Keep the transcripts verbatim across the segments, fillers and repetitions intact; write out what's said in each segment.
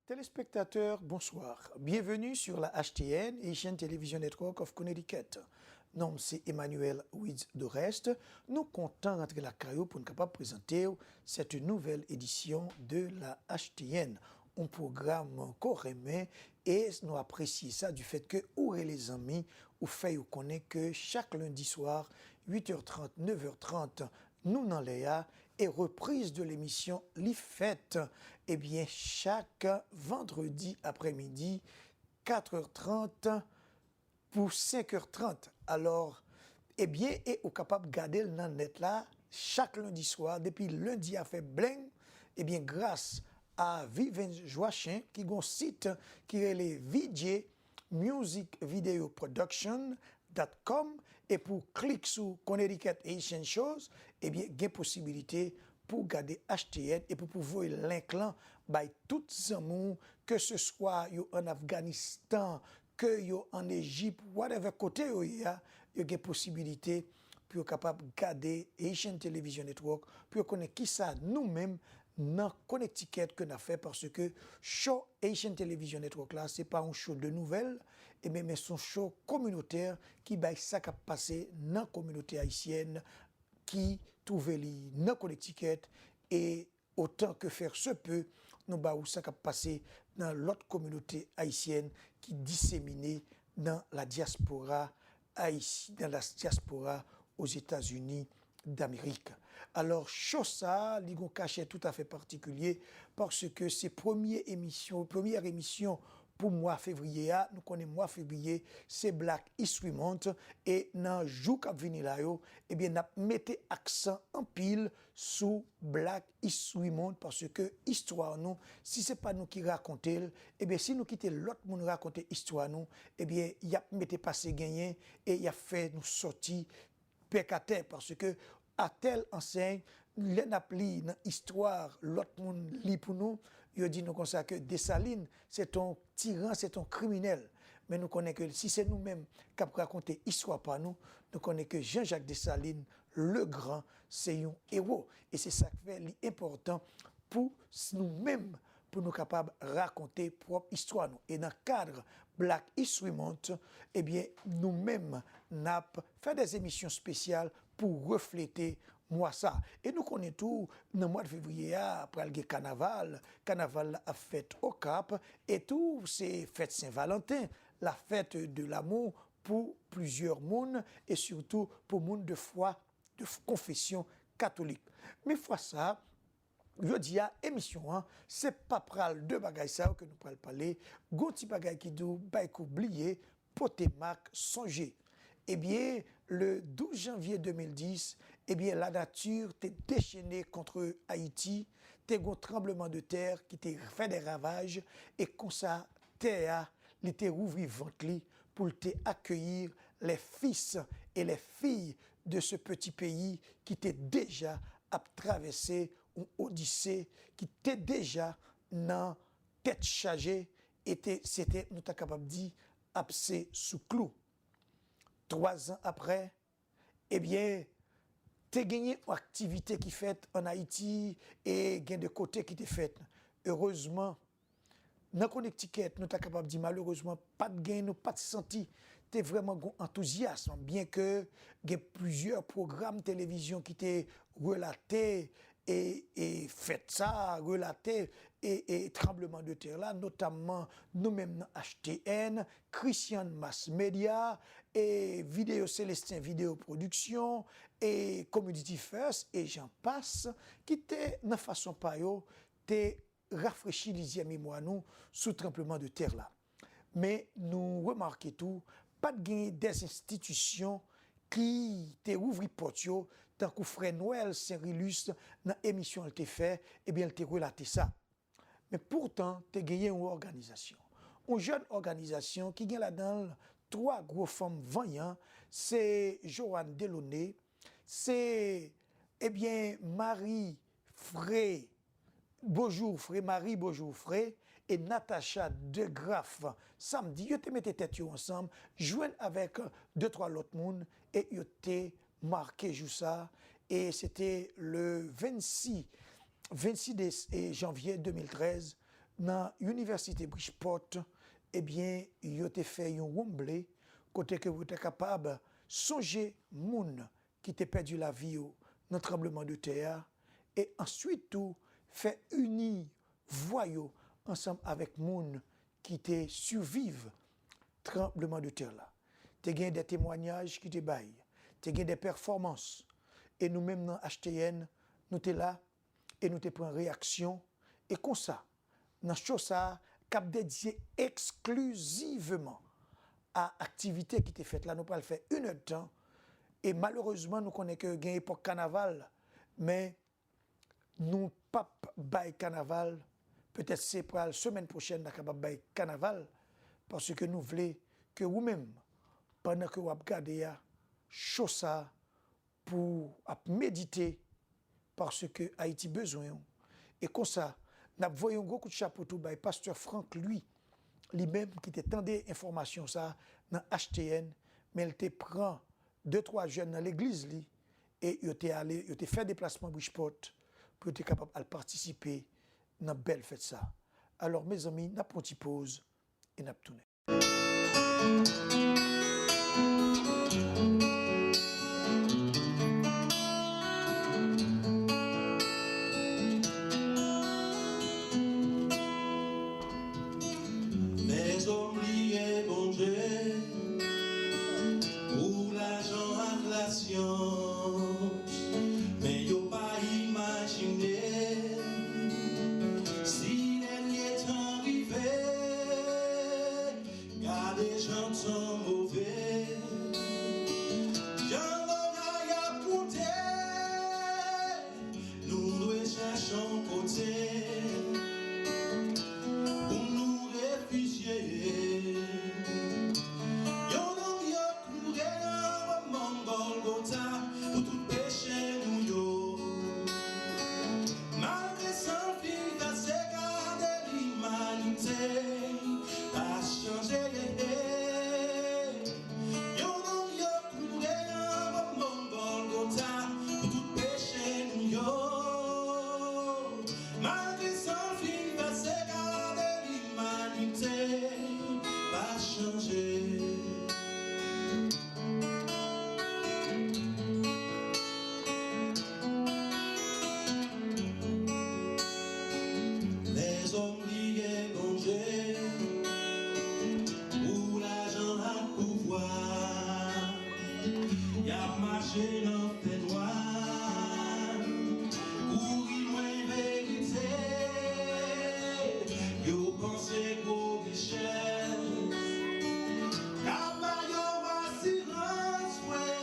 Téléspectateurs, bonsoir. Bienvenue sur la H T N, Haitian Television Network of Connecticut. Non m se Emmanuel Wids Doreste. Nou kontan rantre lakay ou pou n kapab prezante w cette nouvelle édition de la H T N. Un pwogram ke w renmen e nou apresye sa du fait ke ou rele zanmi, ou fè yo konnen ke chak lendi swa, uit è trant, nèf è trant, nou nan lè a, e reprise de l'émission li fèt, ebyen, chak vandredi aprèmidi, kat è trant pou senk è trant. Alò, ebyen, e ou kapab gade l nan nèt la, chak lendi swa, depi lendi a fè bleng, ebyen, gras a Viven Joachim, ki gon sit ki rele V J Music Video Production dot com, e pou w klik sou Connecticut Haitian Shows, ebyen, gen posibilite pou w gade H T N e pou, pou voye link lan bay tout zanmi w, ke se swa yo ann Afganistan, ke yo ann Ejip, whatever kote yo ye a, yo gen posibilite pou yo kapab gade Haitian Television Network, pou yo konnen kisa nou menm nan Connecticut ke n ap fè, paske show Haitian Television Network la, se pa yon show de nouvèl, e men, men se yon show kominotè ki bay sa k ap pase nan kominote ayisyèn ki twouve li nan Connecticut, e otan ke fè se pe, nou ba ou sa k ap pase nan lòt kominote ayisyèn ki disemine nan la diaspora ayis-, dans la diaspora aux États-Unis d'Amérique. Alò, show sa a, li gon kachè toutafè patikilye, paske se premye emisyon, premyè emisyon pou mwa fevriye a. Nou konnen mwa fevriye, se Black History Month, e nan jou k ap vini la yo, ebyen, n ap mete aksan anpil sou Black History Month, paske istwa nou, si se pa nou ki rakonte l, ebyen, si nou kite lòt moun rakonte istwa nou, ebyen, y ap mete pase genyen e y ap fè nou sòti bèk atè, paske Atèl ansèy, lè n ap li nan istwa lòt moun li pou nou, yo di nou konsa ke Desalin, se t on tiran, se t on kriminèl. Men nou konnen ke si se nou menm k ap rakonte istwa pa nou, nou konnen ke Jean-Jacques Dessalines, le Grand, se yon ewo. E se sa k fè li enpòtan pou s-, nou menm, pou nou kapab rakonte pwòp istwa nou. E nan kad Black History Month, ebyen, nou menm, n ap fè des émissions spéciales pou reflete mwa sa. E nou konnen tou, nan mwa fevriye a, pral gen kanaval. Kanaval la ap fèt Okap. E tou, se fèt Sen Valanten, la fête de l'amour pou plizyè moun, e sitou pou moun de fwa, de f-, konfesyon katolik. Men fwa sa, jodi a, emisyon an, se pa pral de bagay sa yo ke nou pral pale. Gon ti bagay ki di w bay kou bliye, pote mak sonje. Ebyen, le douz janvye de mil dis, ebyen, lanati te dechene kont Ayiti, te gon tranbleman de tè ki te fè de ravaj, e konsa, tè a, li te ouvri vant li pou l te accueillir les fils et les filles de ce petit pays ki te deja ap travèse yon odise, ki te deja nan tèt chaje, e te, se te, nou ta kapab di, abse sou klou. Twazan apre, ebyen, te genyen yon aktivite ki fèt ann Ayiti e gen de kote ki te fèt. Erezman, nan Connecticut, nou ta kapab di malerezman, pa t gen, nou pa t santi te vrèman gon antouzyasm, byenke gen plizyè pwogram televizyon ki te relate e, e fèt sa, relate e, e tranbleman de tè la, notamman nou menm nan H T N, Christian Mass Media, e Video Célestin Video Production, e Community First, e j'en passe, ki te, nan fason pa yo, te rafrechi lizyè memwa nou sou tranbleman de tè la. Men nou remake tou, pa t gen de enstitisyon ki te ouvri pòt yo, tankou frè Noël Saint-Rilus nan emisyon l te fè, ebyen, l te relate sa. Men poutan, te genyen yon òganizasyon. Yon jèn òganizasyon ki gen ladan l twa gwo fanm vanyan, se Joanne Delaunay, se, ebyen, Marie Fré, Beaujour Fré, Marie Beaujour Fré, e Natacha DeGraff. Samdi, yo te mete tèt yo ansanm, jwenn avèk de twa lòt moun, e yo te make jou sa, e se te le vennsis, vennsis de, e janvye de mil trèz, nan Inivèsite Bridgeport, ebyen, yo te fè yon wonmble, kote ke yo te kapab sonje moun ki te pèdi lavi yo nan tranbleman de tè a, e answit tou fè ini vwa yo ansanm avèk moun ki te siviv tranbleman de tè la. Te gen de temwayaj ki te bay, te gen de pèfòmans, e nou menm nan H T N, nou te la, e nou te pran reyaksyon, e konsa, nan cho sa a, k ap dedye eksklizivman a aktivite ki te fèt la, nou pral fè inèdtan, e malerezman, nou konnen ke gen epòk kanaval, men nou p ap bay kanaval, petèt se pral semèn pwochèn n a kapab bay kanaval, paske nou vle ke ou menm, pandan ke w ap gade a, cho sa a, pou w ap medite, paske Ayiti bezwen w. E konsa, n ap voye yon gwo kout chapo tou bay pastè Franck Louis, li menm ki te tande enfòmasyon sa a nan H T N, men l te pran de twa jèn nan legliz li, e yo te ale, yo te fè deplasman Bridgeport pou yo te kapab al patisipe nan bèl fèt sa a. Alò, mezanmi, n ap pran ti poz e n ap tounen. Lèzòm bliye Bondye pou lajan ak lasyans, men yo pa imajine si dènye tan rive. Gade jan tan move, jan loray ap monte. Nou dwe chèche yon kote pou nou refijye. Yon nonm yo kloure nan mòn Gòlgota pou tout peche nou yo. Malgre san l fin vèse, gade limanite pa chanje. Yon nonm yo kloure nan mòn Gòlgota pou tout peche nou yo. Malgre san l fin vèse, gade limanite pa chanje. Lèzòm bliye Bondye pou lajan ak pouvwa. Y ap mache nan fènwa, kouri lwen verite. Yo panse gwo richès ka ba yo asirans, vre.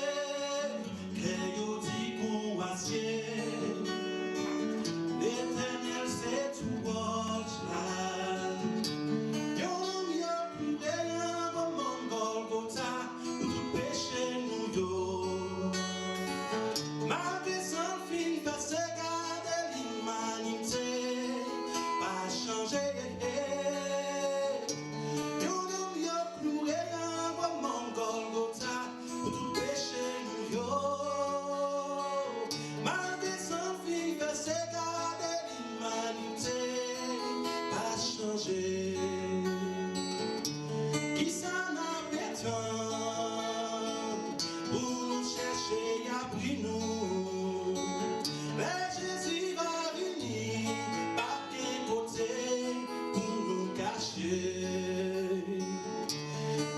Kè yo di kon asye, Letènèl se tou wòch la. Yon nonm yo kloure nan mòn Gòlgota pou tout peche nou yo. Malgre san l fin vèse, gade limanite pa chanje. Yon nonm yo kloure nan mòn Gòlgota pou tout peche nou yo. Malgre san l fin vèse, gade limanite pa chanje. Kisa n ap tann pou nou chèche abri nou? Lè Jezi va vini, p ap gen kote pou nou kache.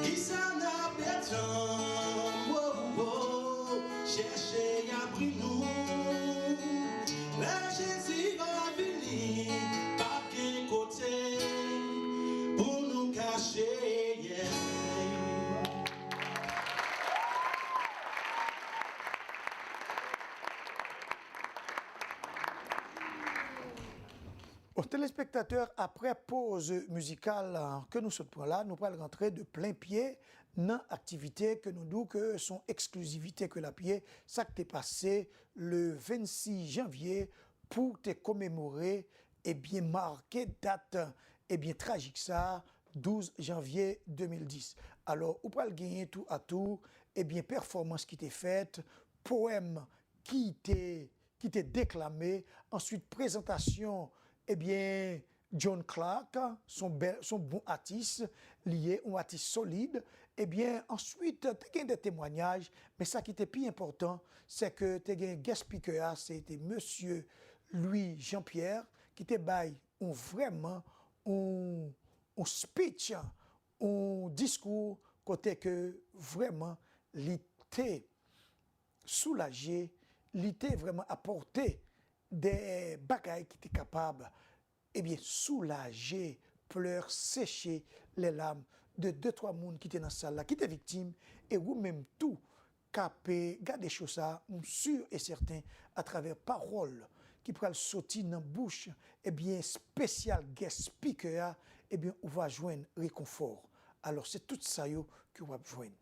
Kisa n ap tann? Wo, wo, chèche abri nou. Lè Jezi va vini, p ap gen kote pou nou kache. Yeah. Bon, telespektatè, aprè poz mizikal ke nou sot pran la, nou pral rantre de plen pye nan aktivite ke nou di w ke se yon eksklizivite ke l ap ye, sa k te pase le vennsis janvye pou te komemore, ebyen, make dat, ebyen, trajik sa, douz janvye de mil dis. Alò, ou pral genyen tou a tou, ebyen, pèfòmans ki te fèt, powèm ki te, ki te deklame, answit prezantasyon, ebyen, John Clark, se yon bèl, se yon bon atis, li ye, yon atis solid. Ebyen, answit, te gen de temwanyaj, men sa ki te pi enpòtan, se ke te gen guest speaker a, se te mesye Louis Jean Pierre, ki te bay yon vrèman, yon, yon speech, yon diskou kote ke vrèman li te soulaje, li te vrèman apòte de bagay ki te kapab, ebyen, soulaje plè, seche lè lam de de twa moun ki te nan sal la, ki te viktim, e ou menm tou k ap gade cho sa, m si e sèten, atravè pawòl ki pral soti nan bouch, ebyen, espesyal guest speaker a, ebyen, ou va jwenn rekonfò. Alò, se tout sa yo ke w ap jwenn.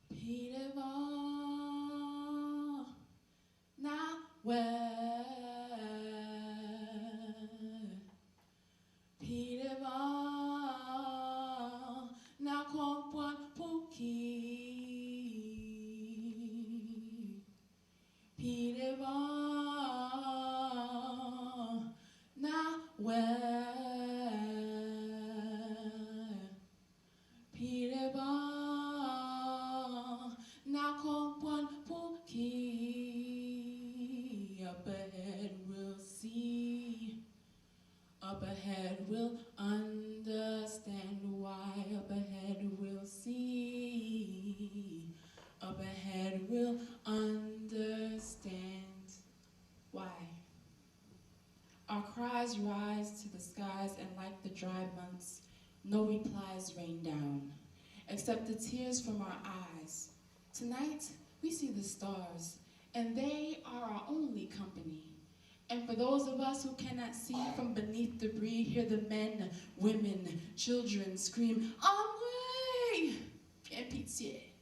Pi devan, n a wè. Pi devan, n a konprann pouki. Pi devan, n a wè. Pi devan, n a konprann pouki. Up ahead, we'll see. Up ahead, we'll understand why. Up ahead, we'll see. Up ahead, we'll understand why. Our cries rise to the skies, and like the dry months, no replies rain down, except the tears from our eyes. Tonight, we see the stars, and they are our only company. And for those of us who cannot see from beneath debris, hear the men, women, children scream, Anmwey! Gen pitye!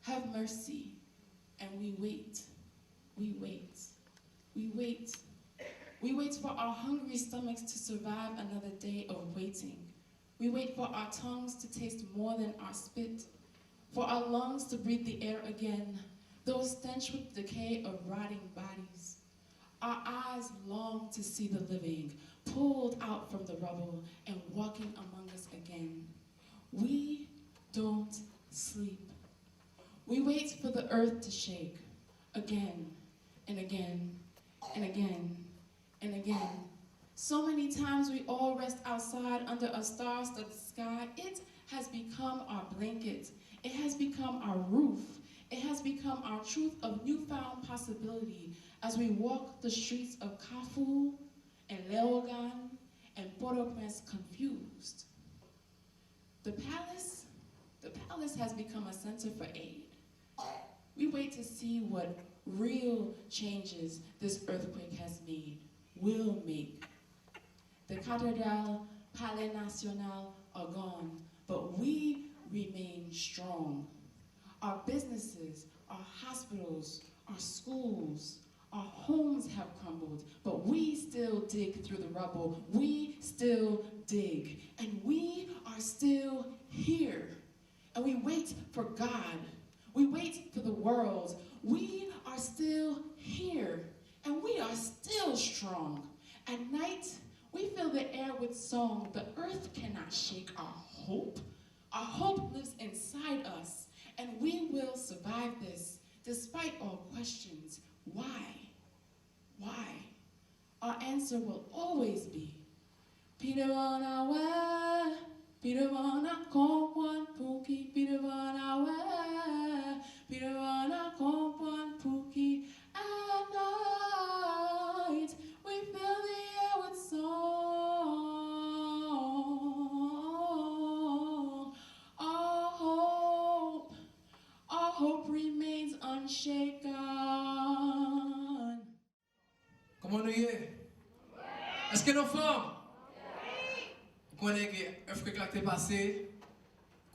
Have mercy. And we wait. We wait. We wait. We wait for our hungry stomachs to survive another day of waiting. We wait for our tongues to taste more than our spit, for our lungs to breathe the air again, though stench with decay of rotting bodies. Our eyes long to see the living pulled out from the rubble and walking among us again. We don't sleep. We wait for the earth to shake again and again and again and again. So many times we all rest outside under a star studded sky. It has become our blanket, it has become our roof, it has become our truth of newfound possibility as we walk the streets of Kafou and Leyogàn and Port-au-Prince confused. The palace, the palace has become a center for aid. We wait to see what real changes this earthquake has made, will make. The Cathedral, Palais National are gone, but we remain strong. Our businesses, our hospitals, our schools, our homes have crumbled, but we still dig through the rubble. We still dig. And we are still here. And we wait for God. We wait for the world. We are still here. And we are still strong. At night, we fill the air with song. The earth cannot shake our hope. Our hope lives inside us, and we will survive this despite all questions. Why? Why? Our answer will always be Pi devan n a wè, pi devan n a konprann pouki, pi devan n a wè, pi devan n a konprann pouki. At night, we fill the air with song. Our hope, our hope remains unshaken. Kòman nou ye? Èske n anfòm? Ou konnen ke earthquake la k te pase,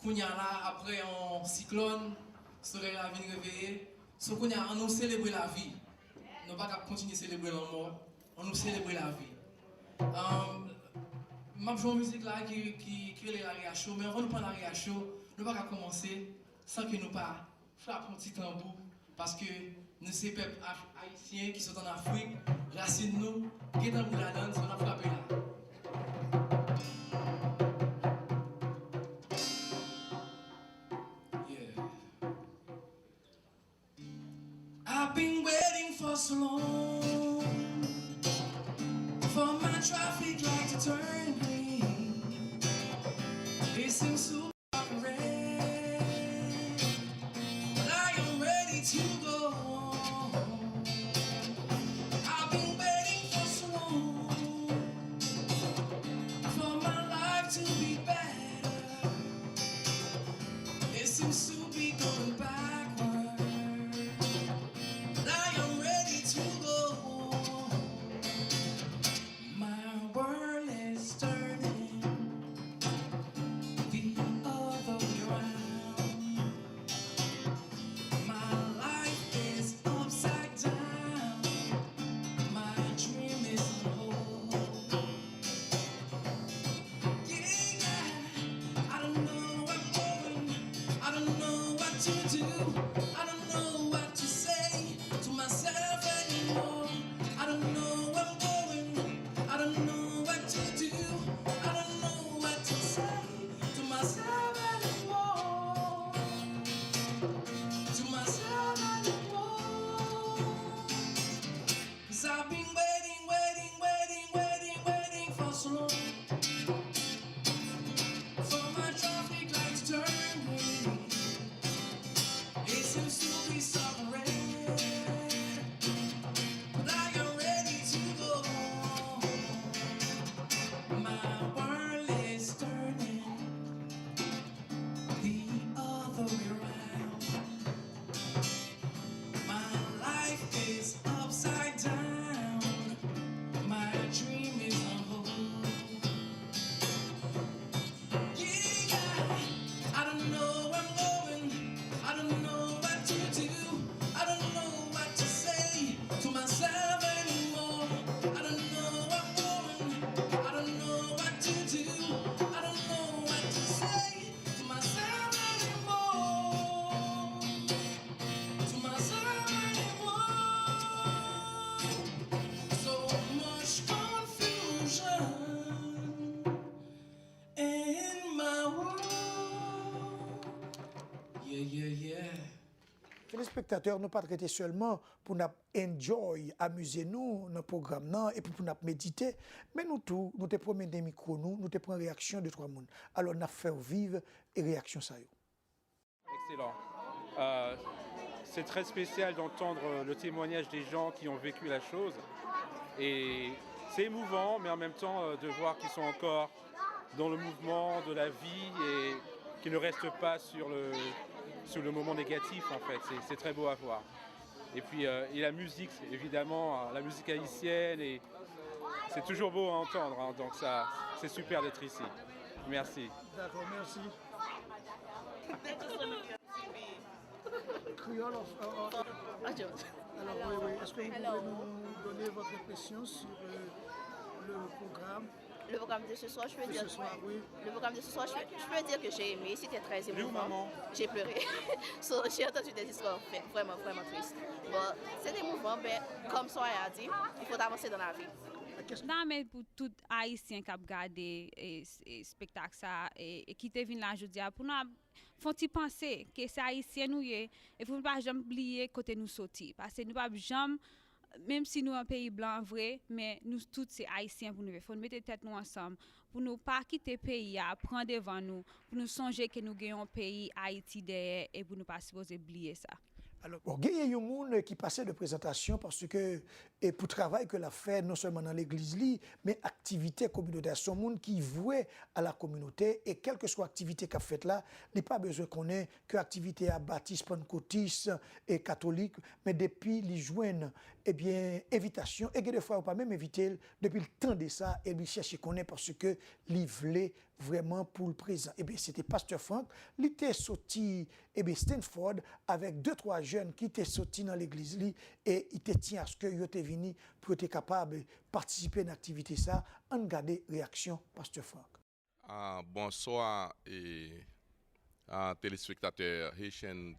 kounye a la, apre yon siklòn, solèy la vin reveye. So, kounye a, ann nou selebre lavi. Nou pa ka kontinye selebre lanmò. Ann nou selebre lavi. Um, m ap jwe yon mizik la ki, ki, ki rele Lari a Cho, men anvan nou pran Lari a Cho, nou pa ka kòmanse san ke nou pa frape yon ti tanbou, paske nou se pèp af-, ayisyen ki sot ann Afrik, rasin nou gen tanbou ladan l, so n ap frape la. Yeah. I've been waiting for so long for my traffic light to turn green. It seems to be red, but I am ready to go. I've been waiting for so long for my life to be better. It seems to be going backward. But I am ready to go. My world is turning the other way around. My life is upside down. My dream is on hold. Yeah, I don't know where I'm going. I don't know what to do. I don't know what to say to myself anymore. I don't know where I'm going. I don't know what to do. I don't know what to say to myself anymore. To myself anymore. 'Cause I've been waiting, waiting, waiting, waiting, waiting for so long. For my traffic light to turn green. It seems to be suffering. But I am ready to go. My world is turning the other way around. My life is upside down. My dream is on hold. Yeah, I don't know where I'm going. I don't know what to do. I don't know what to say to myself anymore. I don't know where I'm going. I don't know what to do. I don't know what to say to myself anymore. To myself anymore. So much confusion in my world. Yeah, yeah, yeah. Telespektatè, nou pa t rete sèlman pou n ap enjoy, amize nou nan pwogram nan, epi pou n ap medite, men nou tou, nou te pwomene mikwo nou, nou te pran reyaksyon de twa moun. Alò, n ap fè w viv reyaksyon sa yo. Excellent. Euh, c'est très spécial d'entendre le témoignage des gens qui ont vécu la chose. Et c'est émouvant, mais en même temps, euh, de voir qu'ils sont encore dans le mouvement de la vie et qui ne restent pas sur le, sur le moment négatif, en fait. C'est, c'est très beau à voir. Et puis, euh, et la musique, évidemment, euh, la musique haïtienne, et c'est toujours beau à entendre, hein, donc ça, c'est super d'être ici. Merci. D'accord, merci. Creole of, of- of- Adios. alors, oui, oui. Est-ce que vous pouvez nous donner votre impression sur euh, le programme Le programme de ce soir, je peux de dire. Ce soir, oui. Le programme de ce soir, je, je peux dire que j'ai aimé, c'était très émouvant. Maman. J'ai pleuré. So, j'ai entendu des histoires fa- vraiment, vraiment tristes. Bon, c'est émouvant, mais comme Soraya a dit, il faut avancer dans la vie. Nan men pou tout Ayisyen k ap gade e, e, espektak sa e, e ki te vin la jodi a pou nou ap fè yon ti panse ke se Ayisyen nou ye e pou nou pa janm bliye kote nou soti. Paske nou p ap janm, menm si nou yon peyi blan vre, men nou tout se Ayisyen pou nou ye. Fò nou mete tèt nou ansanm pou nou pa kite peyi a pran devan nou, pou nou sonje ke nou gen yon peyi Ayiti dèyè e pou nou pa sipoze bliye sa. Alò, bon, genyen yon moun ki pase de prezantasyon paske e pou travay ke l ap fè, non sèlman nan legliz li, men aktivite kominotè. Se yon moun ki vwe a la kominote e kèlkeswa aktivite k ap fèt la, li pa bezwen konnen ke aktivite a batis, pannkotis e katolik, men depi li jwenn, ebyen, envitasyon, e gen de fwa yo pa menm envite l, depi l tande sa, e li chèche konnen paske li vle vrèman pou l prezan. Ebyen, se te pastè Frank, li te soti, ebyen, Stanford avèk de twa jèn ki te soti nan legliz li e li te tyen aske yo te vini pou yo te kapab patisipe nan aktivite sa. Ann gade reyaksyon pastè Frank. Ah, bonswa, e, ah, telespektatè Haitian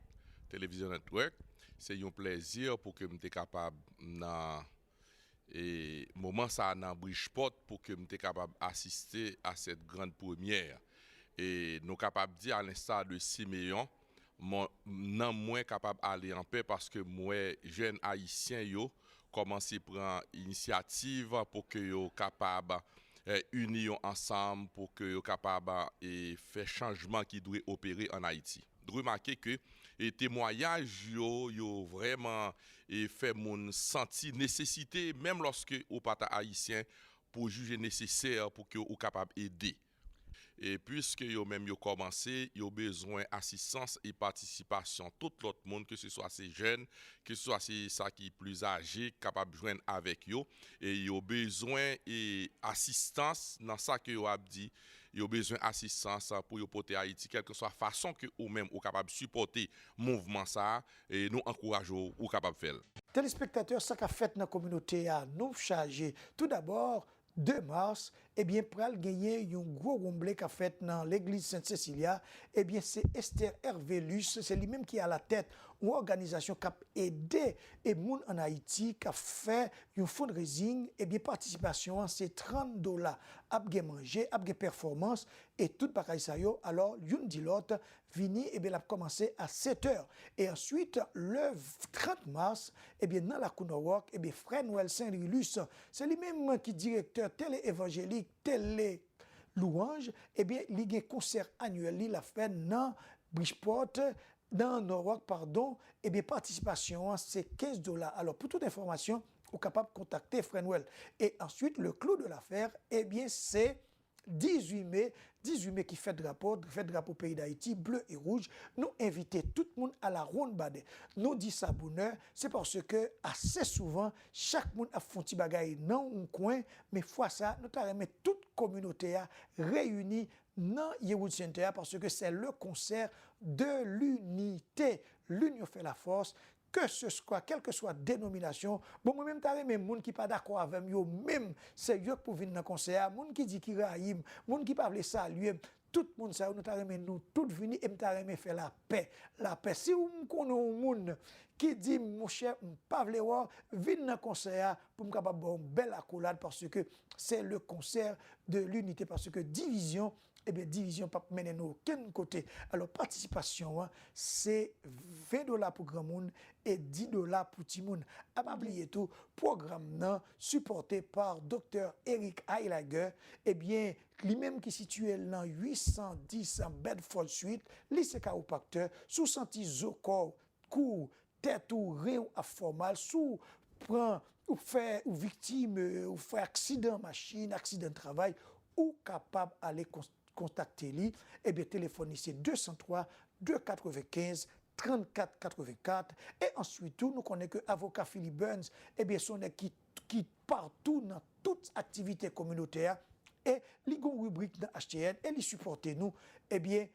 Television Network. Se yon plèzi pou ke m te kapab nan e moman sa a nan Bridgeport pou ke m te kapab asiste à cette grande première. E nou kapab di, à l'instar de Simeon, mon, nanm mwen kapab ale anpè paske m wè jèn ayisyen yo kòmanse pran inisyativ pou ke yo kapab eh, ini yo ansanm pou ke yo kapab eh, fè chanjman ki dwe opere ann Ayiti. Remake ke e temwayaj yo, yo vrèman e fè moun santi nesesite, menm lòske ou pa ta ayisyen, pou jije nesesè pou ke ou kapab ede. E piske yo menm yo kòmanse, yo bezwen asistans e patisipasyon tout lòt moun, keseswa se jèn, keseswa se sa ki plis aje, kapab jwenn avèk yo. E yo bezwen e asistans nan sa ke yo ap di, yo bezwen asistans pou yo pote Ayiti, kèlkeswa fason ke ou menm ou kapab sipòte mouvman sa a, e nou ankouraje w, ou kapab fè l. Telespektatè, sa k ap fèt nan kominote a, nou chaje. Toudabò, de mas, ebyen, pral genyen yon gwo wonmble k ap fèt nan legliz Sent Sesilia. Ebyen, se Esther Hervelus, se li menm ki alatèt yon òganizasyon k ap ede e moun ann Ayiti, k ap fè yon fundraising. Ebyen, patisipasyon an se trant dola. Ap gen manje, ap gen pèfòmans, e tout bagay sa yo. Alò, youn di lòt, vini, ebyen, l ap kòmanse a sèt è. E answit, le trant mas, ebyen, nan lakou Norwalk, ebyen, frè Noël Saint Rilus, se li menm ki direktè Tele Evanjelik, Tele Louange, ebyen, li gen konsè anyèl li l ap fè nan Bridgeport, nan Norwalk, padon, ebyen, patisipasyon an se kenz dola. Alò, pou tout enfòmasyon, ou kapab kontakte frè Noël. E answit, le clou de l'affaire, ebyen, se dizuit me, dizuit me ki fèt drapo, fèt drapo peyi Dayiti, ble e wouj. Nou envite tout moun a la ronn badè. Nou di sa bonè, se paske ase souvan, chak moun ap fè yon ti bagay nan yon kwen, men fwa sa, nou ta renmen tout kominote a reyini nan Yewood Center a, paske c'est le concert de l'unité. L'union fait la force, ke se swa, kèlkeswa denominasyon. Bon, mwen menm ta renmen moun ki pa dakò avè m yo menm, se yo k pou vin nan konsè a. Moun ki di ki rayi m, moun ki pa vle salye m, tout moun sa yo, nou ta renmen nou tout vini e m ta renmen fè lapè. Lapè. Si w m konnen yon moun ki di, monchè, m pa vle wè w, vin nan konsè a pou m kapab ba w yon bèl akolad, paske c'est le concert de l'unité, paske divizyon, ebyen, divizyon p ap mennen nou okenn kote. Alò, patisipasyon an, se ven dola pou granmoun e dis dola pou timoun. A pa bliye tou, pwogram nan, sipòte pa Doktè Eric Heiliger, ebyen, li menm ki sitiye l nan uit san dis Bedford Street, li se kawopraktè, si w santi zo kò w, kou w, tèt ou, ren w ap fè w mal, si w pran, ou fè, ou viktim, euh, ou fè aksidan machin, aksidan travay, ou kapab ale kon-, kontakte li. Ebyen, telefòn li se de san twa, de katrevenkenz, trannkat katrevenkat. E answit tou, nou konnen ke avoka Philip Burns, ebyen, se yon nèg ki, ki patou nan tout aktivite kominotè a. E li gen yon ribrik nan H T N e li sipòte nou. Ebyen,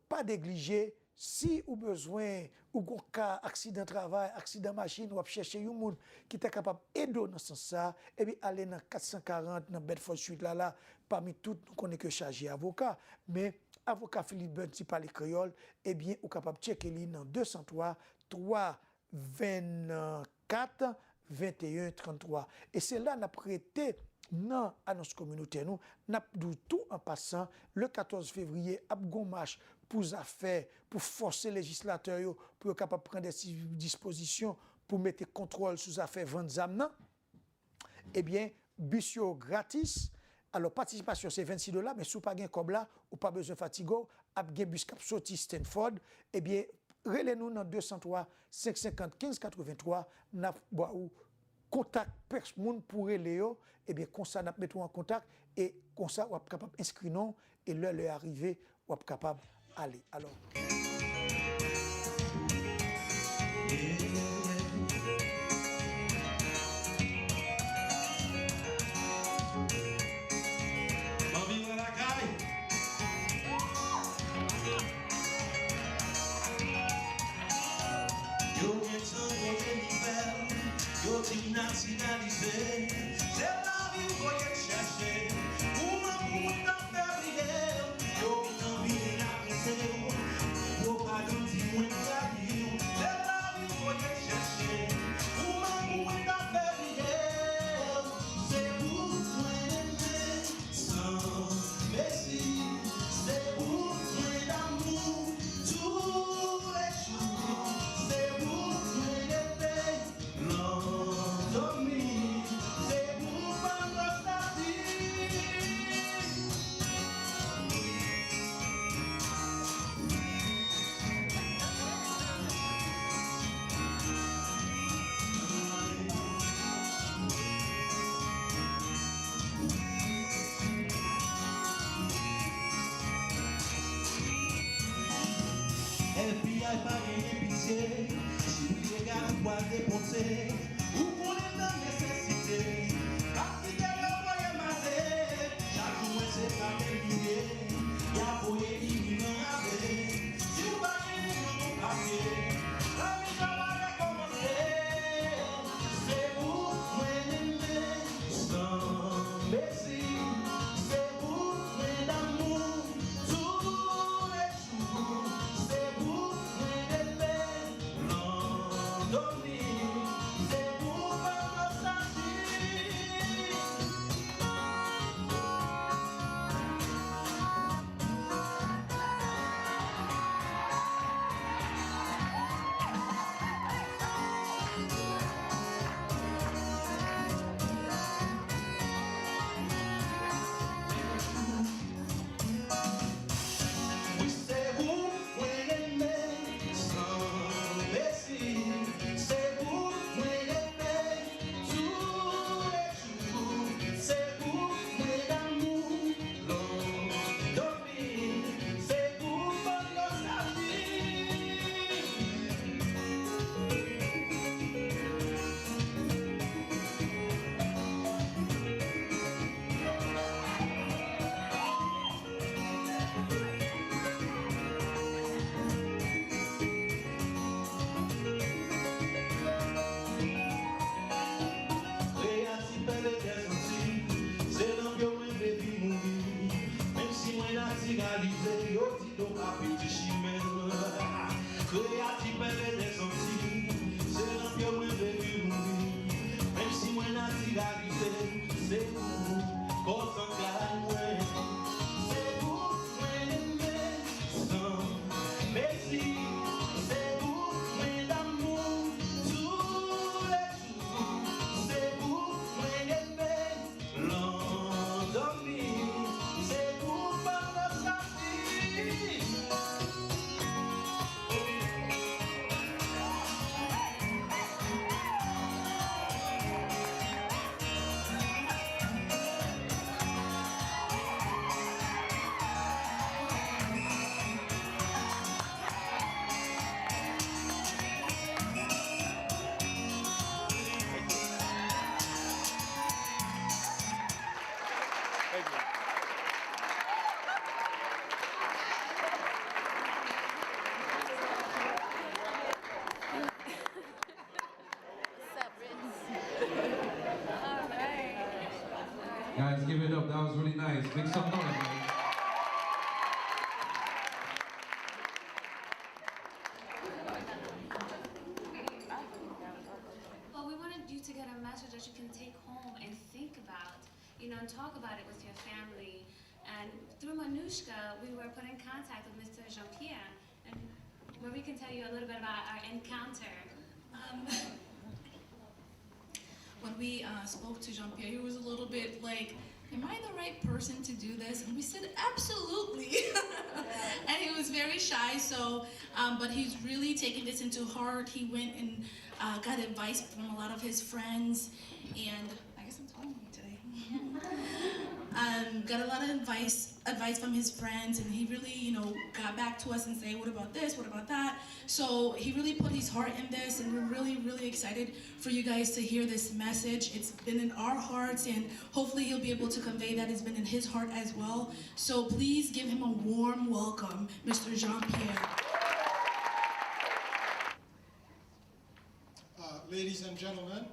pa neglije, si ou bezwen, ou gon ka aksidan travay, aksidan machin, w ap chèche yon moun ki ta kapab ede w nan sans sa, ebyen, ale nan kat san karant nan Bedford Street la, la, pami tout, nou konnen ke chaje avoka, men avoka Philip Burns ki pale kreyòl, ebyen, ou kapab tcheke li nan de san twa, twa vennkat, venteyen, tranntwa. E se la n ap rete nan anons kominotè nou. N ap di w tou an pasan, le katòz fevriye, ap gon mach pou zafè, pou fòse lejislatè yo, pou yo kapab pran de ti dispozisyon pou mete kontwòl sou zafè vann zam nan. Ebyen, bis yo gratis. Alò, patisipasyon se vennsis dola, men si w pa gen kòb la, ou pa bezwen fatige w, ap gen bis k ap soti Stanford, ebyen, Rele nou nan de san twa, senk senkant, kenz katrevenntwa, n ap ba ou kontak pès moun pou rele yo, ebyen, konsa n ap mete w an kontak, e konsa w ap kapab enskri non w, e lè lè a rive, w ap kapab ale. Alò. M anvi wè lakay. Yo gen tan voye nouvèl, yo di m natiralize. Se lavi w voye m chèche. Kouman pou mwen ta fè bliye w? Yo gen anvi rakonte w. Pwopagann di mwen trayi w. Se lavi w voye m chèche. Kouman pou mwen ta fè bliye w? Se ou mwen renmen. San mezi, se ou mwen damou tou lè jou. Se ou mwen reve nan dòmi. Se ou ban nostalji. F B I pa genyen pitye, si w ilegal ou pral depote. Ou konnen nan nesesite, pa kite yo voye m ale. Chak jou mwen se frape m touye, y ap voye imigran ale. Si w pa gen imigran ou papye, lavi a va rekòmanse. Se ou mwen renmen san mezi, se ou mwen damou tou lè jou. Se ou mwen reve nan dòmi, se ou ban nostalji. Wi, se ou mwen renmen san mezi, se ou mwen reve tou lè jou, se ou mwen damou lòm dòmi, se ou ban nostalji. Kreyati pèlen dèzanti, se nan pye w mwen vle vin mouri. Menm si mwen natiralize, yo di do pa piti chimen. Kreyati pèlen dèzanti, se nan pye w mwen vle vin mouri. Menm si mwen natiralize, se ou kò zantray mwen. Se ou mwen renmen san mezi, se ou mwen damou tou lè jou, se ou mwen reve nan dòmi, se ou ban nostalji. Guys, give it up. That was really nice. Make some noise, man. Well, we wanted you to get a message that you can take home and think about, you know, and talk about it with your family. And through Manushka, we were put in contact with Mister Jean-Pierre, and Marie can tell you a little bit about our encounter. Um, when we uh, spoke to Jean-Pierre, he was a little bit like, "Am I the right person to do this?" And we said, "Absolutely." And he was very shy, so, um, but he's really taking this into heart. He went and uh, got advice from a lot of his friends, and I guess I'm talking today. Um, got a lot of advice advice from his friends, and he really, you know, got back to us and say, "What about this? What about that?" So he really put his heart in this, and we're really, really excited for you guys to hear this message. It's been in our hearts, and hopefully he'll be able to convey that it's been in his heart as well. So please give him a warm welcome, Mister Jean Pierre. Uh, ladies and gentlemen,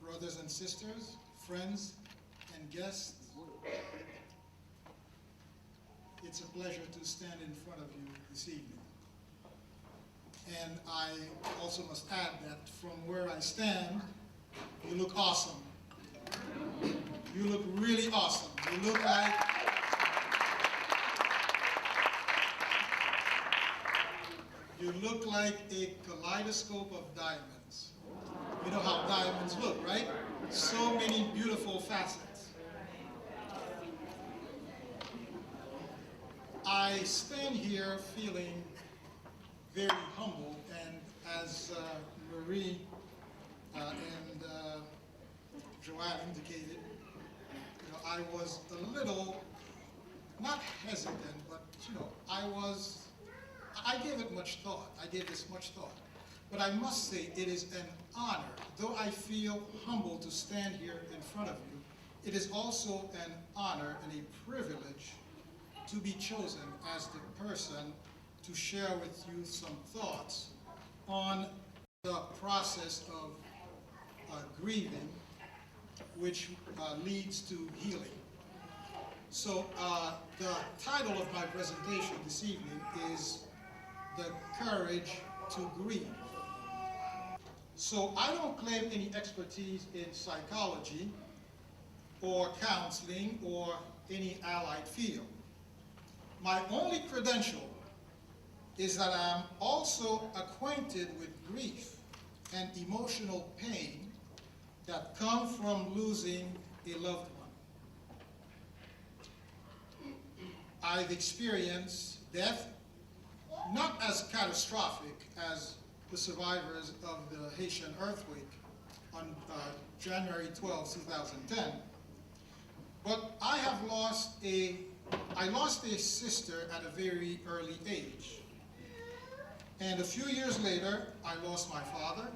brothers and sisters, friends and guests, it's a pleasure to stand in front of you this evening. And I also must add that from where I stand, you look awesome. You look really awesome. You look like you look like a kaleidoscope of diamonds. You know how diamonds look, right? So many beautiful facets. I stand here feeling very humble, and as uh, Marie uh, and uh, Joanne indicated, you know, I was a little, not hesitant, but, you know, I was, I gave it much thought. I gave this much thought. But I must say, it is an honor. Though I feel humble to stand here in front of you, it is also an honor and a privilege to be chosen as the person to share with you some thoughts on the process of uh, grieving, which uh, leads to healing. So, uh, the title of my presentation this evening is The Courage to Grieve. So, I don't claim any expertise in psychology or counseling or any allied field. My only credential is that I am also acquainted with grief and emotional pain that come from losing a loved one. I've experienced death not as catastrophic as the survivors of the Haitian earthquake on uh, January twelfth, two thousand ten, but I have lost a I lost a sister at a very early age. And a few years later, I lost my father,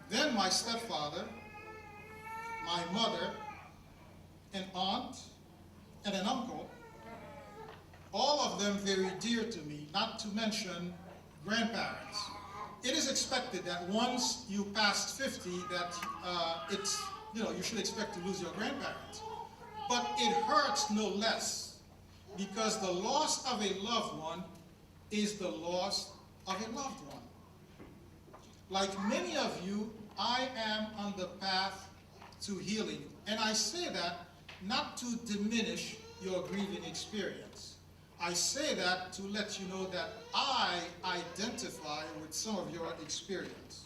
then my stepfather, my mother, an aunt, and an uncle, all of them very dear to me, not to mention grandparents. It is expected that once you pass fifty, that uh, it's, you know, you should expect to lose your grandparents. But it hurts no less because the loss of a loved one is the loss of a loved one. Like many of you, I am on the path to healing, and I say that not to diminish your grieving experience. I say that to let you know that I identify with some of your experience.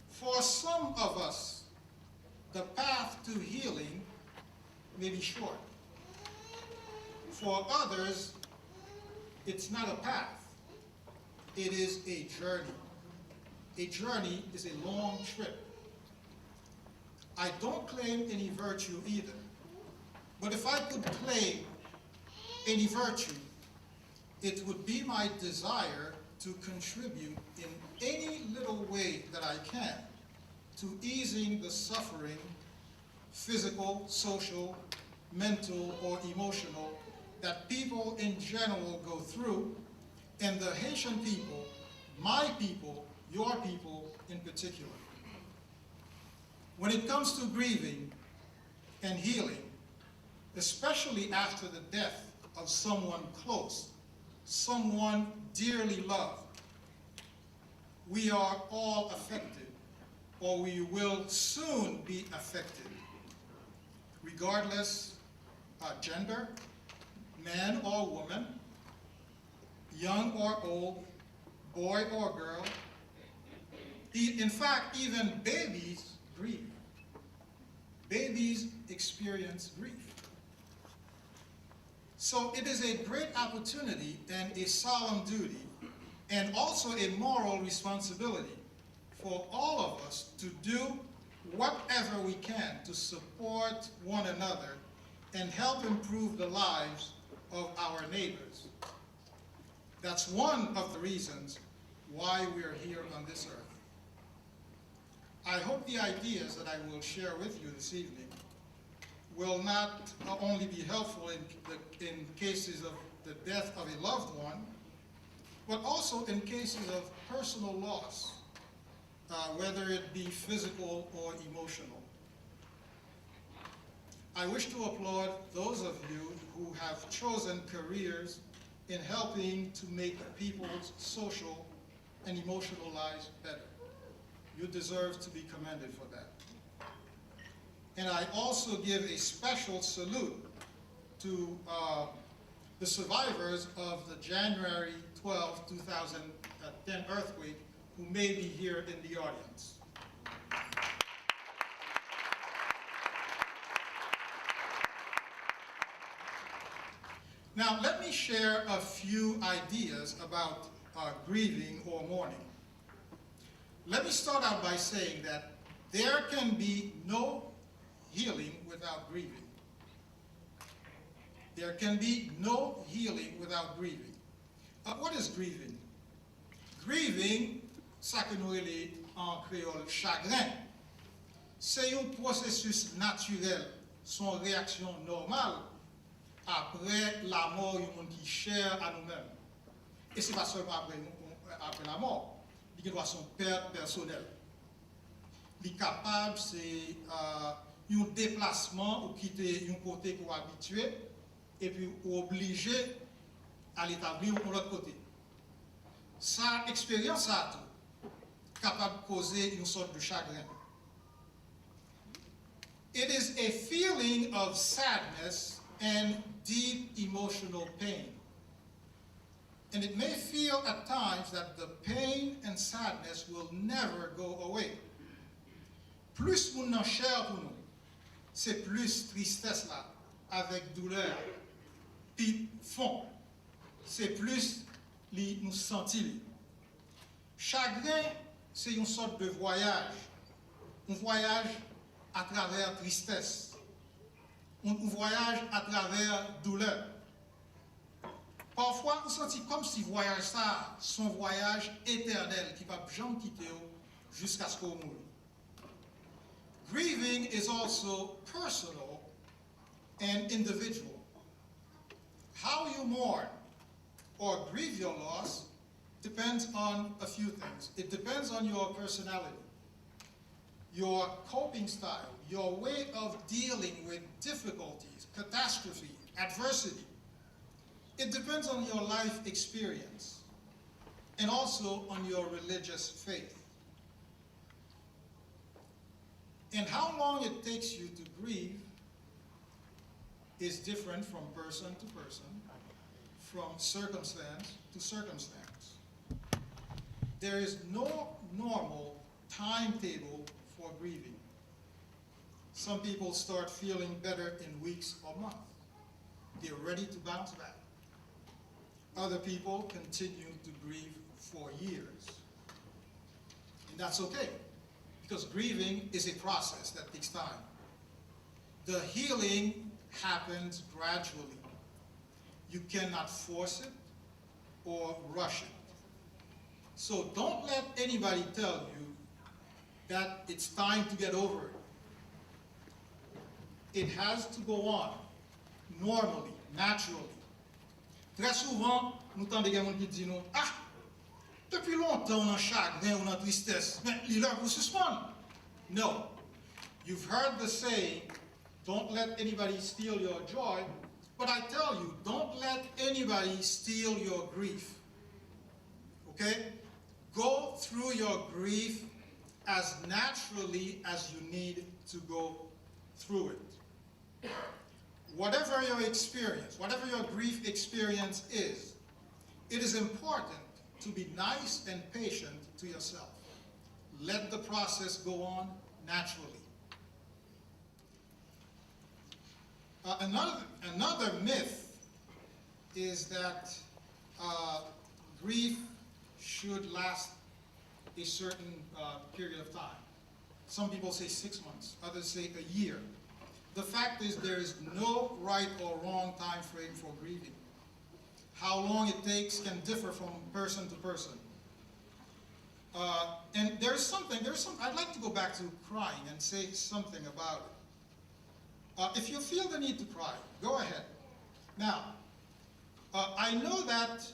For some of us, the path to healing may be short. For others, it's not a path, it is a journey. A journey is a long trip. I don't claim any virtue either. But if I could claim any virtue, it would be my desire to contribute in any little way that I can to easing the suffering, physical, social, mental, or emotional, that people in general go through, and the Haitian people, my people, your people in particular. When it comes to grieving and healing, especially after the death of someone close, someone dearly loved, we are all affected, or we will soon be affected, regardless uh, gender, man or woman, young or old, boy or girl. E- In fact, even babies grieve. Babies experience grief. So it is a great opportunity and a solemn duty, and also a moral responsibility for all of us to do whatever we can to support one another and help improve the lives of our neighbors. That's one of the reasons why we are here on this earth. I hope the ideas that I will share with you this evening will not only be helpful in, the, in cases of the death of a loved one, but also in cases of personal loss, uh, whether it be physical or emotional. I wish to applaud those of you who have chosen careers in helping to make people's social and emotional lives better. You deserve to be commended for that. And I also give a special salute to uh, the survivors of the January twelfth, two thousand ten earthquake who may be here in the audience. Now, let me share a few ideas about uh, grieving or mourning. Let me start out by saying that there can be no healing without grieving. There can be no healing without grieving. Uh, what is grieving? Grieving, sa ke nou rele an kreyòl chagren, se yon pwosesis natirèl, se yon reyaksyon nòmal apre lamò yon moun ki chè a nou menm. E se pa sèlman apre, yon, yon, apre lamò, li gen dwa se yon pèt pèsonèl. Li kapab se uh, yon deplasman ou kite yon kote ke w abitye, epi ou oblije al etabli w yon lòt kote. Sa, eksperyans sa a tou kapab koze yon sòt de chagren. It is a feeling of sadness and deep emotional pain. And it may feel at times that the pain and sadness will never go away. Plis moun nan chè pou nou, se plis tristès la avèk doulè a pi fon. Se plis li nou santi li. Chagren se yon sòt de vwayaj, yon vwayaj atravè tristès, yon, yon vwayaj atravè doulè. Pafwa, ou santi kòmsi vwayaj sa a se yon vwayaj etènèl ki p ap janm kite w jiskaske w mouri. Grieving is also personal and individual. How you mourn or grieve your loss depends on a few things. It depends on your personality, your coping style, your way of dealing with difficulties, catastrophe, adversity. It depends on your life experience and also on your religious faith. And how long it takes you to grieve is different from person to person, from circumstance to circumstance. There is no normal timetable for grieving. Some people start feeling better in weeks or months. They're ready to bounce back. Other people continue to grieve for years. And that's okay, because grieving is a process that takes time. The healing happens gradually. You cannot force it or rush it. So don't let anybody tell you that it's time to get over it. It has to go on normally, naturally. Trè souvan, nou tande gen moun ki di nou, ah, depi lontan ou nan chagren, ou nan tristès, men li lè pou w sispann. No. You've heard the saying, don't let anybody steal your joy, but I tell you, don't let anybody steal your grief. Okay? Go through your grief as naturally as you need to go through it. Whatever your experience, whatever your grief experience is, it is important to be nice and patient to yourself. Let the process go on naturally. Uh, another, another myth is that uh, grief should last a certain uh, period of time. Some people say six months, others say a year. The fact is, there is no right or wrong time frame for grieving. How long it takes can differ from person to person. Uh, and there's something, there's some, I'd like to go back to crying and say something about it. Uh, if you feel the need to cry, go ahead. Now, uh, I know that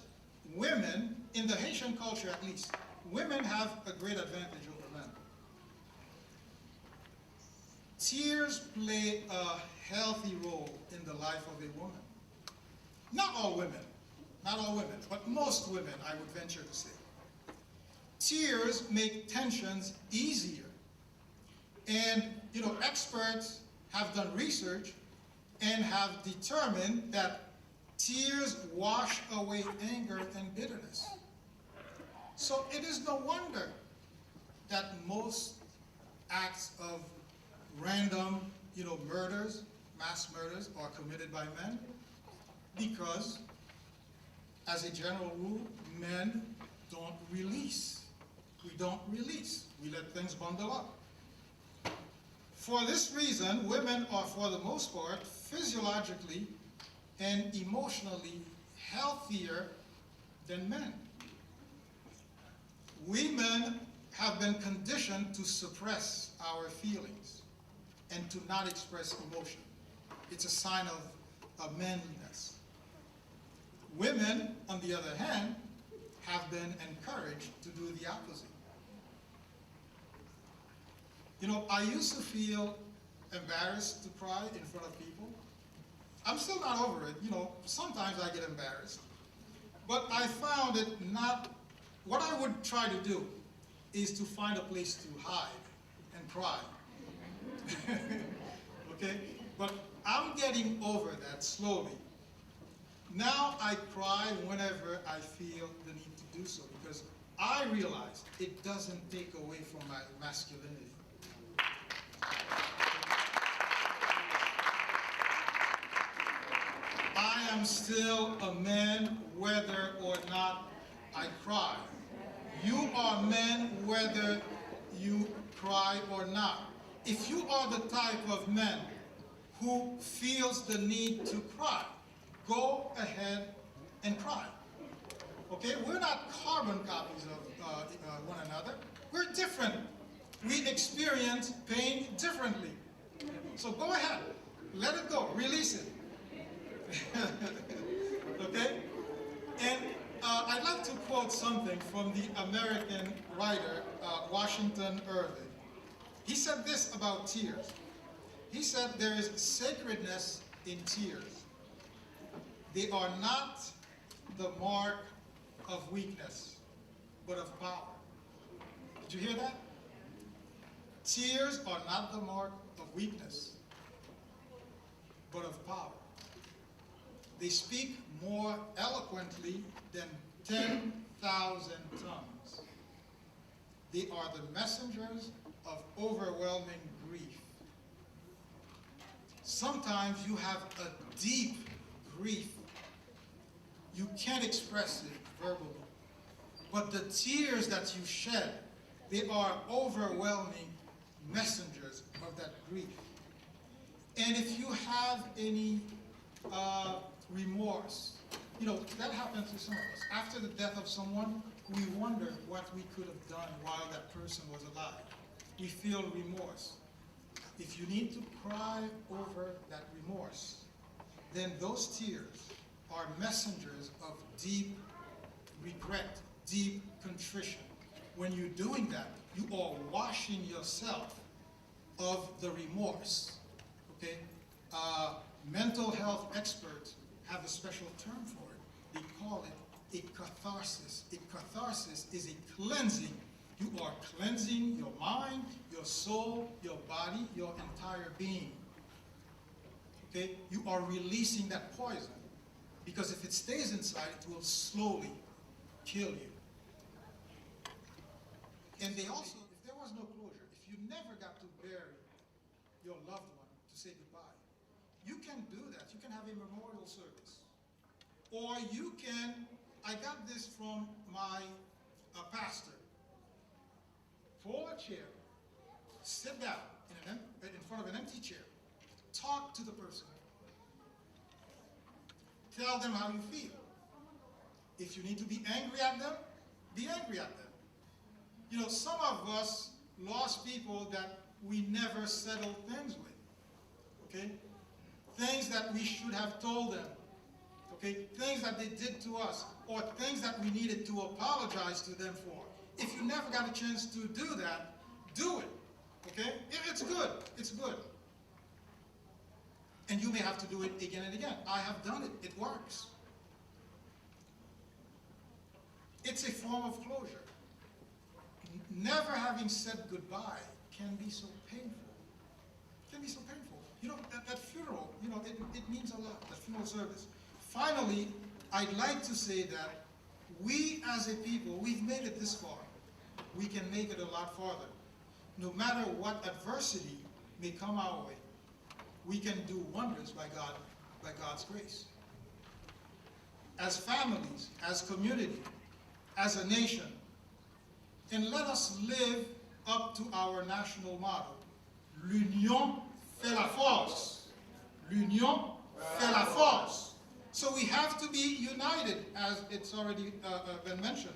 women, in the Haitian culture at least, women have a great advantage over men. Tears play a healthy role in the life of a woman. Not all women, not all women, but most women, I would venture to say. Tears make tensions easier. And, you know, experts have done research and have determined that tears wash away anger and bitterness. So it is no wonder that most acts of random, you know, murders, mass murders are committed by men because, as a general rule, men don't release. We don't release. We let things bundle up. For this reason, women are, for the most part, physiologically and emotionally healthier than men. Women have been conditioned to suppress our feelings and to not express emotion. It's a sign of, of manliness. Women, on the other hand, have been encouraged to do the opposite. You know, I used to feel embarrassed to cry in front of people. I'm still not over it. You know, sometimes I get embarrassed. But I found it not, what I would try to do is to find a place to hide and cry. Okay? But I'm getting over that slowly. Now I cry whenever I feel the need to do so because I realize it doesn't take away from my masculinity. I am still a man whether or not I cry. You are men whether you cry or not. If you are the type of man who feels the need to cry, go ahead and cry. Okay? We're not carbon copies of uh, uh, one another. We're different. We experience pain differently. So go ahead. Let it go. Release it. Okay? And uh, I'd like to quote something from the American writer uh, Washington Irving. He said this about tears. He said there is sacredness in tears. They are not the mark of weakness, but of power. Did you hear that? Tears are not the mark of weakness, but of power. They speak more eloquently than ten thousand tongues. They are the messengers of overwhelming grief. Sometimes you have a deep grief. You can't express it verbally. But the tears that you shed, they are overwhelming messengers of that grief. And if you have any uh, remorse, you know, that happens to some of us. After the death of someone, we wonder what we could have done while that person was alive. We feel remorse. If you need to cry over that remorse, then those tears are messengers of deep regret, deep contrition. When you're doing that, you are washing yourself of the remorse. Okay? Uh, mental health experts have a special term for it. They call it a catharsis. A catharsis is a cleansing. You are cleansing your mind, your soul, your body, your entire being. Okay? You are releasing that poison. Because if it stays inside, it will slowly kill you. And they also, if there was no closure, if you never got to bury your loved one to say goodbye, you can do that. You can have a memorial service. Or you can, I got this from my uh, pastor. Pull a chair, sit down in, an em- in front of an empty chair, talk to the person. Tell them how you feel. If you need to be angry at them, be angry at them. You know, some of us lost people that we never settled things with. Okay? Things that we should have told them. Okay? Things that they did to us, or things that we needed to apologize to them for. If you never got a chance to do that, do it. Okay? It- It's good. It's good. And you may have to do it again and again. I have done it. It works. It's a form of closure. Never having said goodbye can be so painful. Can be so painful. You know, that, that funeral, you know, it, it means a lot, that funeral service. Finally, I'd like to say that we as a people, we've made it this far. We can make it a lot farther. No matter what adversity may come our way, we can do wonders by God, by God's grace. As families, as community, as a nation, and let us live up to our national motto, l'union fait la force. L'union fait la force. So we have to be united, as it's already uh, uh, been mentioned.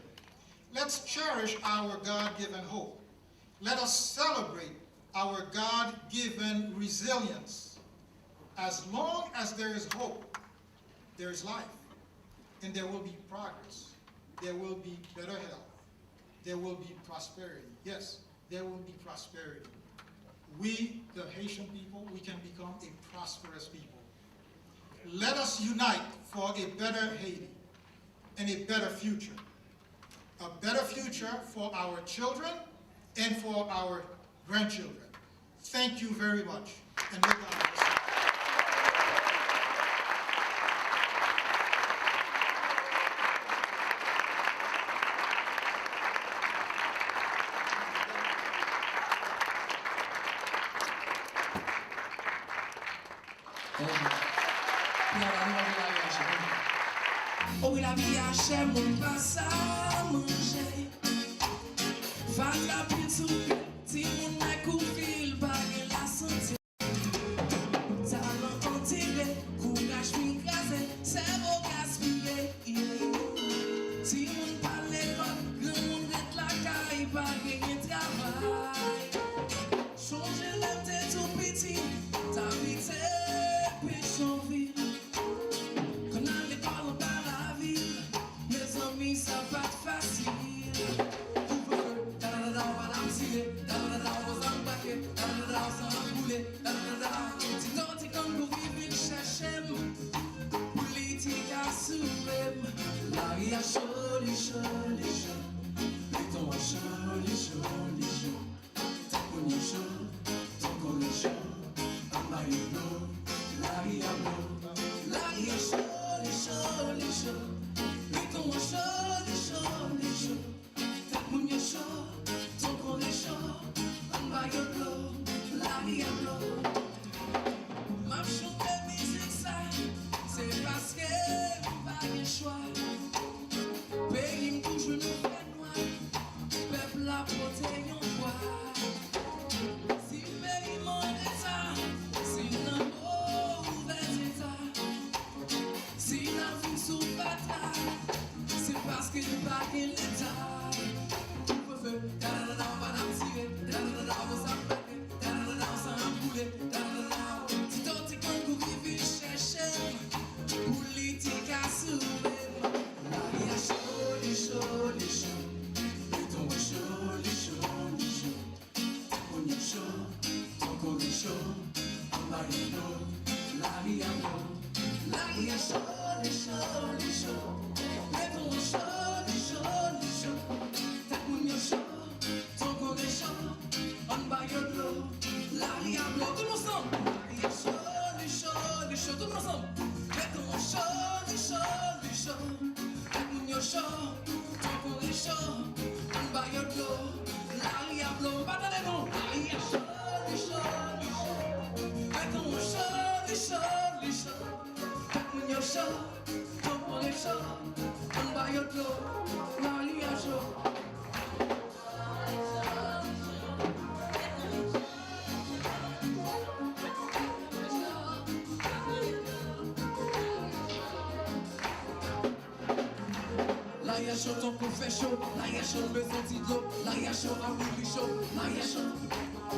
Let's cherish our God given hope. Let us celebrate our God given resilience. As long as there is hope, there is life, and there will be progress, there will be better health, there will be prosperity. Yes, there will be prosperity. We, the Haitian people, we can become a prosperous people. Let us unite for a better Haiti and a better future. A better future for our children and for our grandchildren. Thank you very much. And may God bless you. O wi, lavi a chè, moun pa sa manje. Vag la pil sou pye, timoun nan kouri, l pa gen lasante. Talan antire, kouraj fin kraze, sèvo gaspiye. Timoun pa lekòl, granmoun ret lakay, pa genyen travay. Sonje lè m te tou piti, m t abite Petyonvil. Konn al lekòl anba lavil, mezanmi, sa pa t fasil. Kouvrefe, dadadada, w pa t ap tire, dadadada, w pa t ap brake, dadadada, w san ap boule, dadadada. Ti nò, ti kangouri vin chèche m, pou li ti ka sove m. Lari a cho, li cho, li cho. Beton an cho, li cho. Cho tankou fè cho, lari a cho, bezwen ti dlo, lari a cho, a wi li cho, lari a cho.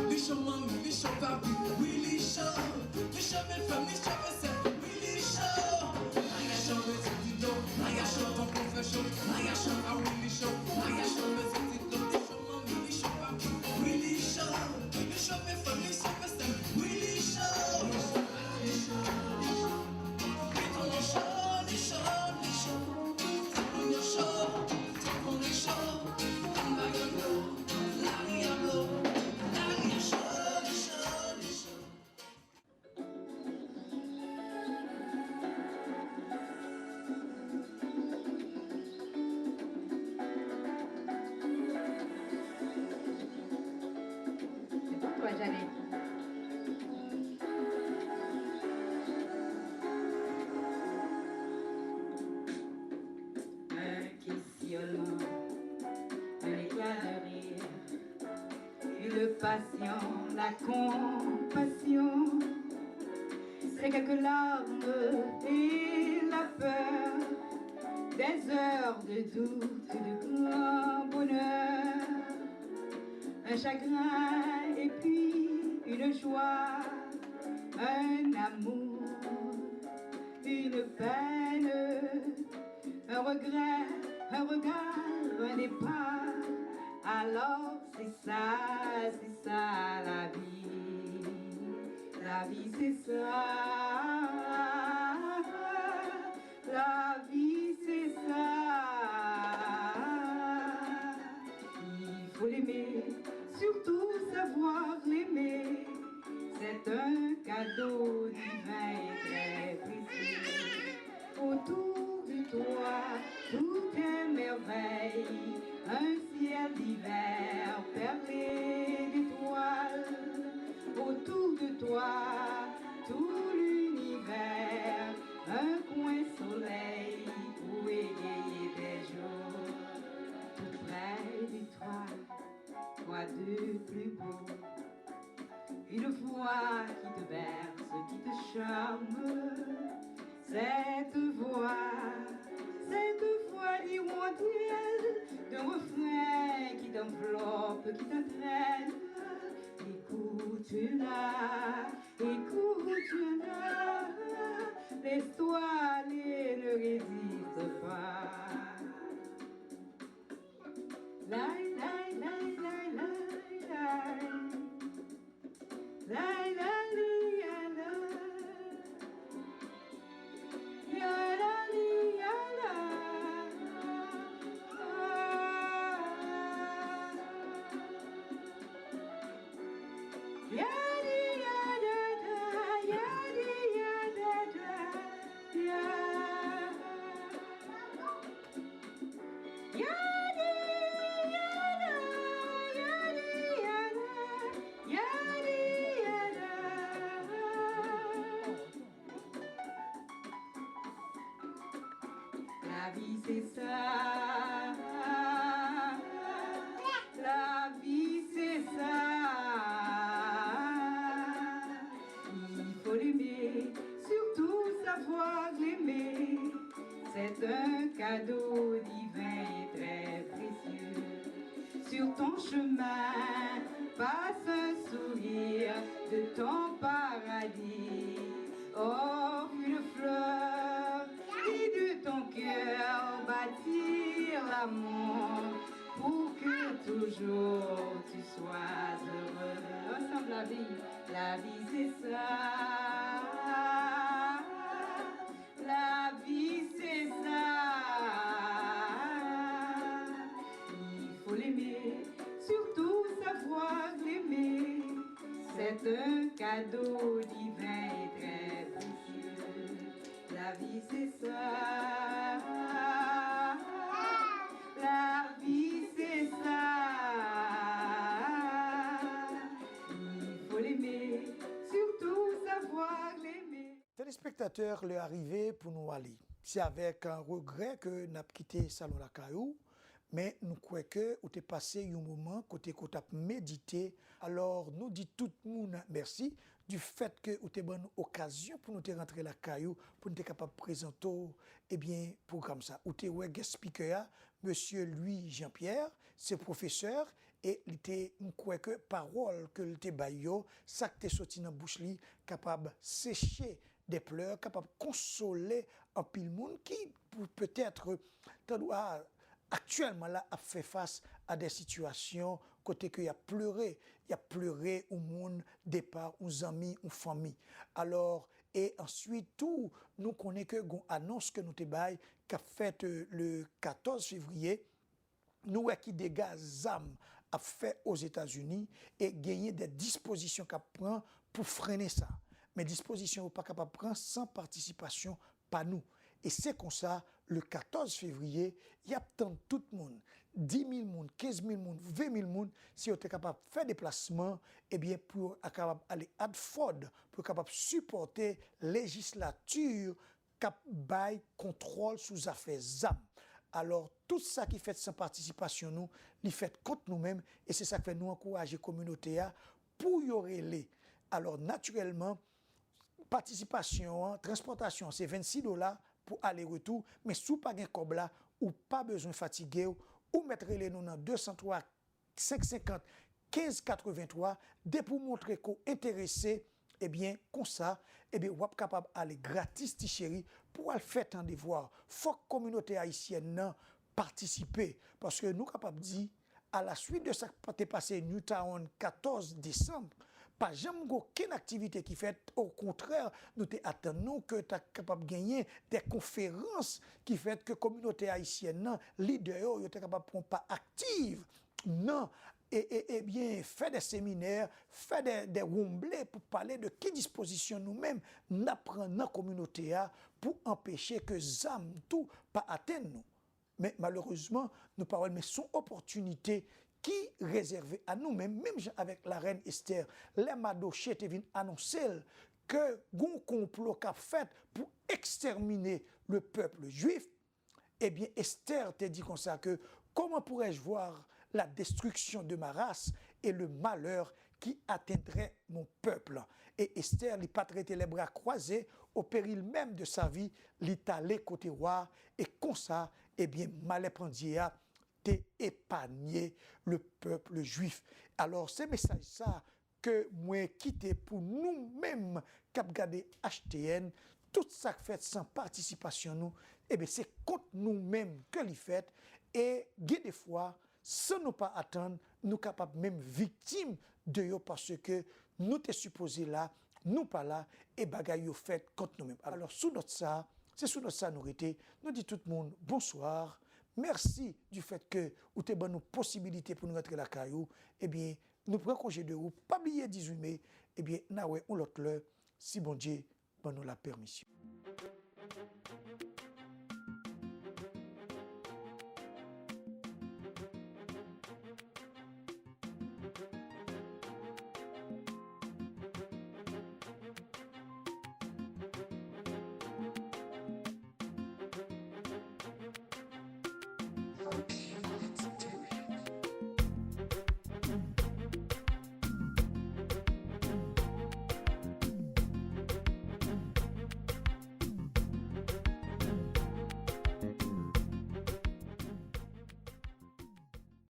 Li cho manmi, li cho papi, wi li cho. Li cho bèl fanm, li cho mesye, wi li cho. Lari a cho, bezwen ti dlo, lari a cho tankou fè cho, lari a cho, a wi li cho, lari a cho, bezwen ti dlo, li cho manmi, li cho papi, wi li cho. Li cho bèl fanm, li cho mesye, wi li cho. Li cho, li cho, li cho. C'est pour toi, Jeannette. Un questionnement, un éclat de rire, une passion, la compassion. C'est quelques larmes et la peur, des heures de doute, de grand bonheur, un chagrin et puis une joie, un amour, une peine, un regret, un regard, un départ. Alors c'est ça, c'est ça la vie. La vie c'est ça. La vie c'est ça. Il faut l'aimer, surtout savoir l'aimer. C'est un cadeau divin et très précieux. Autour de toi, tout est merveille, un ciel divin perlé d'étoiles. Autour de toi, tout l'univers, un coin soleil pour égayer tes jours. Tout près de toi, quoi de plus beau ? Une voix qui te berce, qui te charme. Cette voix, cette voix hirondelle, d'un refrain qui t'enveloppe, qui t'entraîne. Écoute-la, écoute-la, laisse-toi aller, ne résiste pas. Lay, lay, lay, lay, lay, lay. Lay, la, li, ya, la. Ya, la, li, ya, la. Ya, li, ya, da, da. Ya, li, ya, da, da. Ya. La vie c'est ça. La vie c'est ça. Il faut l'aimer, surtout savoir l'aimer. C'est un cadeau divin et très précieux. Sur ton chemin, passe un sourire de ton paradis. Offre une fleur qui de ton cœur bâtir l'amour pour que toujours tu sois heureux. Ensemble, la vie, la vie c'est ça. La vie c'est ça. Il faut l'aimer, surtout savoir l'aimer. C'est un cadeau divin et très précieux. La vie c'est ça. La vie c'est ça. Il faut l'aimer, surtout savoir l'aimer. Telespektatè, lè a rive pou nou ale. Se avèk, euh, regrè ke n ap kite Salon Lakay ou, men nou kwè ke ou te pase yon moman kote ke w t ap medite. Alò, nou di tout moun mèsi du fait ke ou te ban nou okazyon pou nou te rantre lakay ou, pou nou te kapab prezante w, ebyen, pwogram sa. Ou te wè guest speaker a, Mesye Louis Jean-Pierre, se pwofesè, e li te, m kwè ke pawòl ke l te bay yo, sa k te soti nan bouch li, kapab seche de plè, kapab konsole anpil moun ki, pou petèt, tandwa aktyèlman la, ap fè fas a de sitiyasyon kote ke y ap plere, y ap plere yon moun depa, yon zanmi, yon fanmi. Alò, e answit tou, nou konnen ke gon anons ke nou te bay k ap fèt, euh, le katòz fevriye, nou wè ki dega zam ap fè Ozetazini e genyen de dispozisyon k ap pran pou frennen sa. Men dispozisyon yo pa kapab pran san patisipasyon pa nou. E se konsa, le katòz fevriye, y ap tann tout moun, di mil moun, kenz mil moun, ven mil moun, si yo te kapab fè deplasman, ebyen, pou yo kapab ale Hartford, pou yo kapab sipòte lejislati k ap bay kontwòl sou zafè zam. Alò, tout sa ki fèt san patisipasyon nou, li fèt kont nou menm, e se sa k fè nou ankouraje kominote a pou yo rele. Alò, natirèlman, patisipasyon an, transpòtasyon an, se vennsis dola pou ale retou, men si w pa gen kòb la, ou pa bezwen fatige w, ou mèt rele nou nan de san twa, senk senkant, kenz katrevenntwa, depi w montre ke w enterese, ebyen, konsa, ebyen, w ap kapab ale gratis, ti cheri, pou w al fè tande vwa w. Fòk kominote ayisyèn nan patisipe, paske nou kapab di, a la suit de sa k te pase Newtown katòz desanm, pa janm gen okenn aktivite ki fèt. Okontrè, nou te atann nou ke ta kapab genyen de konferans ki fèt, ke kominote ayisyèn nan, lidè yo, yo te kapab pran pa aktiv nan, e, e, ebyen, fè de seminè, fè de, de wonble pou pale de ki dispozisyon nou menm n ap pran nan kominote a pou anpeche ke zam tou pa atenn nou. Men malerezman, nou pa wè l, men se yon opòtinite ki rezève a nou menm, menm jan avèk larèn Esther, lè Madoche te vin anonse l ke gon konplo k ap fèt pou ekstèmine le peuple juif, ebyen, Esther te di konsa ke, comment pourrais-je voir la destruction de ma race et le malheur qui atteindrait mon peuple? E Esther, li pa t rete les bras croisés, au péril même de sa vie, li t ale kote wa, e konsa, ebyen, malè pandye a te epanye le peuple juif. Alò, se mesaj sa ke mwen kite pou nou menm k ap gade H T N, tout sa k fèt san patisipasyon nou, ebyen, se kont nou menm ke li fèt, e gen de fwa, san nou pa atann, nou kapab menm viktim de yo, paske nou te sipoze la, nou pa la, e bagay yo fèt kont nou menm. Alò, sou nòt sa, se sou nòt sa nou rete. Nou di tout moun bonswa. Mèsi du fait ke ou te ban nou posibilite pou nou rantre lakay ou. Ebyen, nou pran konje de ou. Pa bliye dizuit me. Ebyen, n a wè yon lòt lè, si Bondye ban nou lapèmisyon.